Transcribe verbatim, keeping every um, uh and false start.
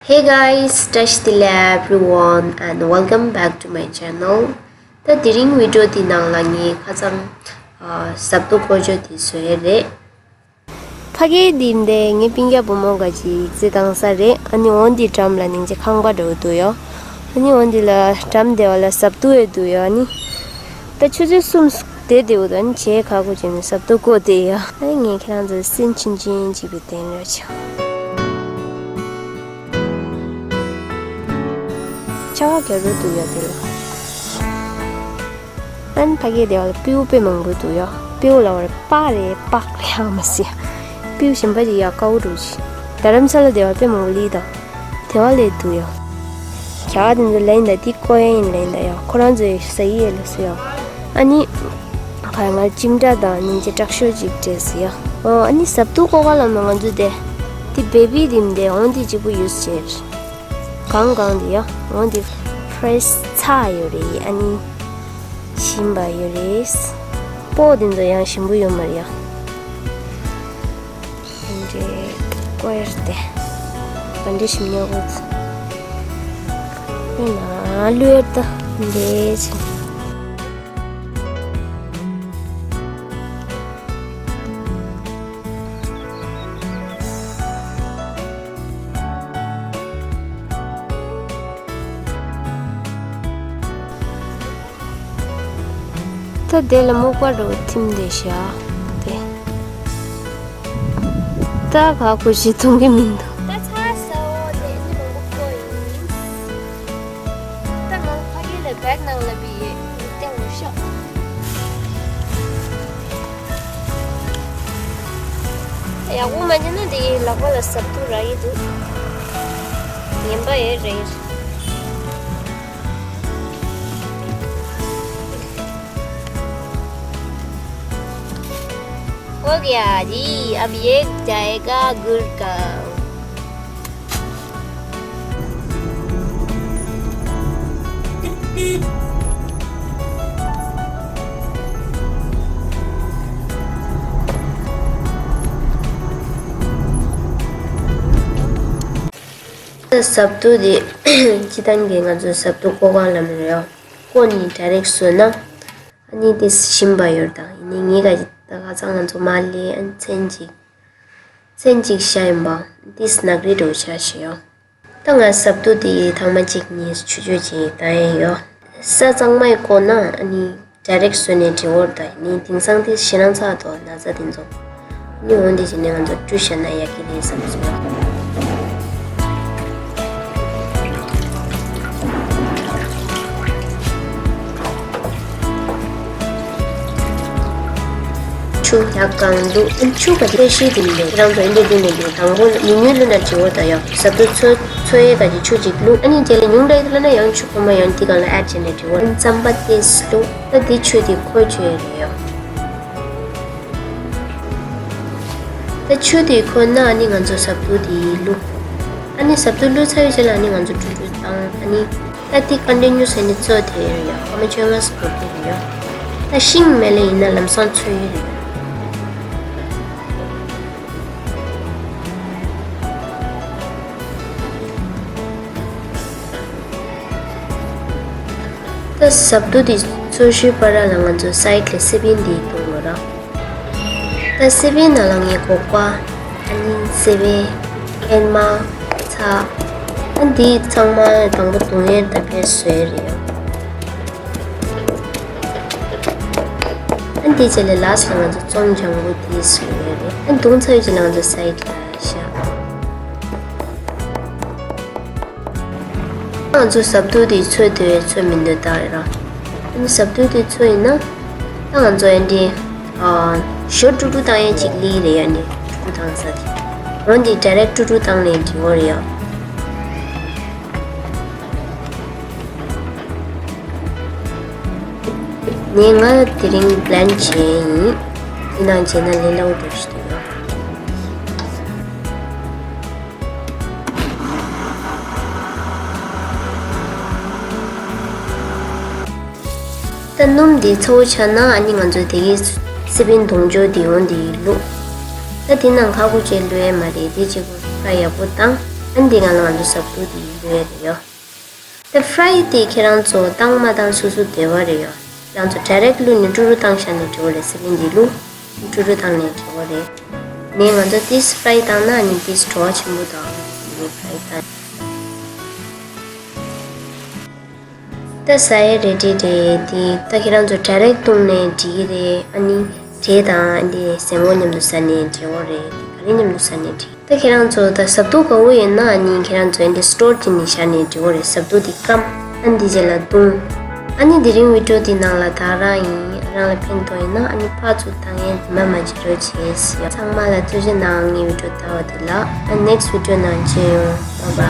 Hey guys, བཀྲ་ཤིས་བདེ་ལེགས་everyone and welcome back to my channel. ད་དེ་རིང་བི་ཌི་ཡོ་འདི་ནང་ལ་ངས་ཁ་སང་ཨ་ཟྭ་ཐུག་བསྐོལ་ཅོག་དེ་བཟོས་ཡས་རེད། ཕ་གི་འདི་འདི་ངའི་སྤུན་ཀྱག་བུ་མོ་འགའ་ཅིག་རྩེད་བཏང་ས་རེད། ཨ་ནི་འོ་འདི་འགྲམ་ལ་སྙིང་རྗེ་ཁང་པ་འདྲ་བོ་འདུག་ཡོ། ཨ་ནི་འོ་འདི་ལ་འགྲམ་དེ་བ་ལ་ཟྭ་ཐུག་ཡོད་འདུག་ཡོ། ཨ་ནི་ད་ཆུ་ཚོད་གསུམ་དེ་དེ་བོ་དང་བྱེད་ཁ་ཁུ་བྱས་ནས་ཟྭ་ཐུག་བསྐོལ་དེ་ཡོ། ཨ་ནི་ངས་ཁྱེད་རང་ཚོ་སེམས་ཆུང་ཆུང་ཅིག་པའི་དེ་འདྲ་བྱ། ཆ་བ་རྒྱ་རུ་འདུག་ཡོ་དེ་ལ། ཨན་ཕ་གི་དེ་བ་ལ་སྤྲེའུ་དཔེ་མང་པོ་འདུག་ཡོ། སྤྲེའུ་ལ་བར་པག་རེད་པག་རེད་ཧ་མ་སི། སྤྲེའུ་གཞན་པ་ཅིག་ཡ་དཀར་པོ་འདུག་ཅི། རྡ་རམ་ས་ལ་དེ་བ་དཔེ་མང་པོ་ལི་དང་། དེ་བ་ལས་འདུག་ཡོ། རྒྱ་གར་དེ་ཚོ་ལེན་ད་དེ་ཀོ་ཡ་ཡིན་ལེན་ད་ཡོ། ཁོ་རང་ཚོའི་ཟ་ཡི་ཡེ་ལ་སུ་ཡོ། ཨ་ནི། ག་ང་ལྕེམ་དྲ་དང་སྙིང་རྗེ་དྲག་ཤོས་ཅིག་སྤྲད་སི་ཡོ། ཨོ་ཨ་ནི་ཟྭ་ཐུག་བསྐོལ་ག་ལ་ན་ང་ཚོ་དེ། དེ་བེ་བི་དེ་མི་དེ་འོང་དེ་གཅིག་པུ་ཡུས་བྱས། གང་གང་དེ་ཡོ། འོང་དེ་ཕྲེས་ཚ་ཡོད་རེད། ཨ་ནི་ཞིམ་པ་ཡོད་རེད། སྤོ་དེ་ཚོ་ཡང་ཞིམ་པོ་ཡོད་མ་རེད་ཡ། འདྲེ་ཀོ་ཡར་ཏེ་ག་འདྲེ་ཞིམ་ཉོ་གོ་ཚ། ཡིན་ན་ལུས་ད་འདྲེ་ཅི། ད་དེ་ལ་སྨུག་པ་འདྲ་བོ་ཐིམ་བསྡད་ཤག་དེ། ད་ག་གོ་ཞིག་མཐོང་གི་མི་འདུག་ད་ཚ་ས་འོ་དེ་ནི་མང་པོ་ཁོ་ཡིན། ད་ང་ཕ་གི་ལ་བེག་ནང་ལ་བི་ཡེ་ཏེ་འོ་ཤོག་ཡག་པོ་མ་ཉན་ན་དེ་ལག་པ་ལ་ཟྭ་ཐུག་རག་གི་འདུག་ངན་པ་ཡོད་རེད། हो गया जी, अब ये जाएगा गुड़गांव। ཟྭ་ཐུག་དེ་སྤྱིར་བཏང་གི་ང་ཚོ་ཟྭ་ཐུག་བསྐོལ་ག་ལ་མི་རེད། བསྐོལ་ནས་ཌའི་རེག་བཟོས་ན་ཨ་ནི་དེ་ཞིམ་པ་ཡོད་དང་ཡིན་ནའི་ངས་ག་ཅིག་ད་ཁ་སང་ང་ཚོ་མ་ལས་ཨ་ནི་ཚན་ཅིག་ཚན་ཅིག་བཞག་ཡིན་པ་དེ་སྣག་རིལ་འདྲ་བོ་བྱ་ཞེས་ཡོད། ད་ང་ཟྭ་ཐུག་དེ་ཐེངས་མ་གཅིག་གཉིས་ཆུ་ཆུ་ཅིག་བཏང་ཡས་ཡོད། ས་གཙང་མ་ཡི་བསྐོལ་ན་ཨ་ནི་ཌའི་རེག་བཟོས་ནས་འབྲི་འོར་ད་ནི་དེང་སང་དེ་ཞེད་སྣང་ཚ་དོ་ན་ཚ་དེ་ཚོ་ནི་འོན་ཏེ་བྱས་ནས་ང་ཚོ་བཀྲུ་བཞག་ན་ཡག་གི་རེད་བསམ་སོང་། ཆུ་ཡག་གང་འདུག་ཨ་ཆུ་ག་ཚོད་ཤེས་ཀྱི་མི་འདུག་ཁྱེད་རང་ཚོ་འདི་འདི་ནས་འདི་དང་པོ་ཉུང་ཉུང་བླུགས་ན་འགྲིག་གི་རེད་ད་ཡོ། ཟྭ་ཐུག་ཚོ་ཚོ་ཡས་ག་ཅིག་ཆུ་ཅིག་བླུགས། ཨ་ནི་རྗེས་ལ་ཉུང་དྲགས་ཡོད་ལབ་ན་ཡང་ཆུ་ཁོལ་མ་ཡང་འདི་སྒང་ལ་ཨེཌ་བྱས་ནས་འགྲིག་གི་རེད། རྩམ་པ་ཏོག་ཙམ་བླུགས། ད་འདི་ཆུ་དེ་ཁོལ་བཅུག་ཡས་རེད་ཡོ། ད་ཆུ་དེ་ཁོལ་ན་ཨ་ནི་ང་ཚོ་ཟྭ་ཐུག་དེ་བླུགས། ཨ་ནི་ཟྭ་ཐུག་བླུགས་ཚར་བའི་རྗེས་ལ་ཨ་ནི་ང་ཚོ་བཀྲུ་བཀྲུ་བཏང་ཨ་ནི། ད་དེ་ཀོན་ཊི་ནིའུ་སི་ནི་བཙོས་ཐུབ་ཡོད་རེད་ཡ། སྐར་མ་བཅོ་ལྔ་ཙམ་འགོར་ཐུབ་ཡོད་རེད་ཡ། ད་ཤིང་མེད་ལེ་ཡིན་ན་ལམ་སང་ཚོས་ཡོད་རེད་ཡ། ད་ཟྭ་ཐུག་དེ་ཚོས་ཤུལ་བར་ལ་ང་ཚོ་སའིཌ་ལ་སི་པན་དེ་བཏུང་དགོས་ར། ད་སི་པན་ནང་ལ་ངས་སྒོག་པ། ཨ་ནི་སེ་བའི་ཨེ་མ། ཚྭ། ཨ་འདི་ཚང་མ་དང་པོ་བཏུང་ཡས་ད་ཕེ་བཟོས་རེད་ཡ། ཨ་འདི་རྗེས་ལ་ལཱསི་ལ་ང་ཚོ་ཙོང་ལྗང་གུ་དེ་བཟོས་ཡས་རེད། ཨ་བཏུང་ཚར་བའི་རྗེས་ལ་ང་ཚོ་སའིཌ་ལ་བཞག་ང་ཚོ་ཟྭ་ཐུག་དེ་ཚོས་དེ་ཚོས་མི་འདོད་ད་ར། ཨ་ནི་ཟྭ་ཐུག་དེ་ཚོས་ཡིན་ན། ད་ང་ཚོ་ཨ་འདྲེ། ཨ། ཞོ་བཀྲུ་བཀྲུ་བཏང་ཡས་ཅིག་ལི་རེད་ཡ་ནི་བཀྲུ་བཏང་ས་ཅིག་འོན་ཏེ་ཌའི་རེག་བཀྲུ་བཀྲུ་བཏང་ནས་འགྲིག་གི་རེད་ཡ། ངས་ང་དེ་རིང་བྷི་ལེན་ཌི་བྱས་ཡིན། དེ་ནང་བྱས་ན་ལས་སླ་པོ་འགྲོ་ཞིག་འདུག་ཡ། ད་སྣུམ་འདི་ཚ་པོ་ཆགས་ན་ཨ་ནི་ང་ཚོ་དེ་གའི་སི་པན་བཏུང་ཆོག་དེ་ཡོང་དེ་བླུགས། ད་དེ་ནང་ཁ་ཁུ་ཅེ་བླུགས་ཡས་མ་རེད། དེ་གཅིག་པུ་ཁ་ཡག་པོ་བཏང་ ཨ་ནི་འདི་སྒང་ལ་ང་ཚོ་ཟྭ་ཐོ་འདི་བླུག་ཡ་རེད་ཡ། ད་fry དེ་ཁྱེད་རང་ཚོ་བཏང་མ་བཏང་སོ་སོ་འདོད་པ་རེད་ཡ། ཁྱེད་རང་ཚོ་direct བླུགས་ནས་ཀྲུ་རུ་བཏང་བཞག་ནས་འགྲིག་གི་རེད། ཟི་ལིང་འདི་བླུགས་ཀྲུ་རུ་བཏང་ནས་འགྲིག་གི་རེད། ནས་ང་ཚོ་ཏིས་fry བཏང་ན་ཨ་ནི་ཏིས་བྲོ་བ་ཆེན་པོ་དང་ཨ་ནི་fry བཏང་། ད་ཟ་ཡ་ready རེད། དེ་ད་ཁྱེད་རང་ཚོ་direct བཏུང་ནས་འགྲིག་གི་རེད། ཨ་ནི་འབྲས་དང་ཨ་ནི་སེན་མོ་མཉམ་དུ་ཟ་ནས་འགྲིག་གི་རེད། དེ་ག་རེ་མཉམ་དུ་ཟ་ནས་འགྲིག་ད་ཁྱེད་རང་ཚོ་ད་ཟྭ་ཐོ་དགའ་པོ་ཡོད་ན་ཨ་ནི་ཁྱེད་རང་ཚོ་ཨ་ནི་store བྱས་ནས་བཞག་ནས་འགྲིག་གི་རེད། ཟྭ་ཐོ་དེ་སྐམ། ཨ་ནི་དེ་རྗེས་ལ་བཏུང་། ཨ་ནི་དེ་རིང་video དེ་ནང་ལ་ད་རང་ཡིན། རང་ལ་ཕན་ཐོགས་ཡིན་ན་ཨ་ནི་ཕར་ཚུར་བཏང་ཡས་དེ་མ་མ་བརྗེད་རོགས་བྱེད། ཚང་མ་ལ་ཐུགས་རྗེ་གནང་། ངའི་video ལྟ་བ་དེ་ལ། ཨ་next video ནང་མཇལ་ཡོང་། Bye bye.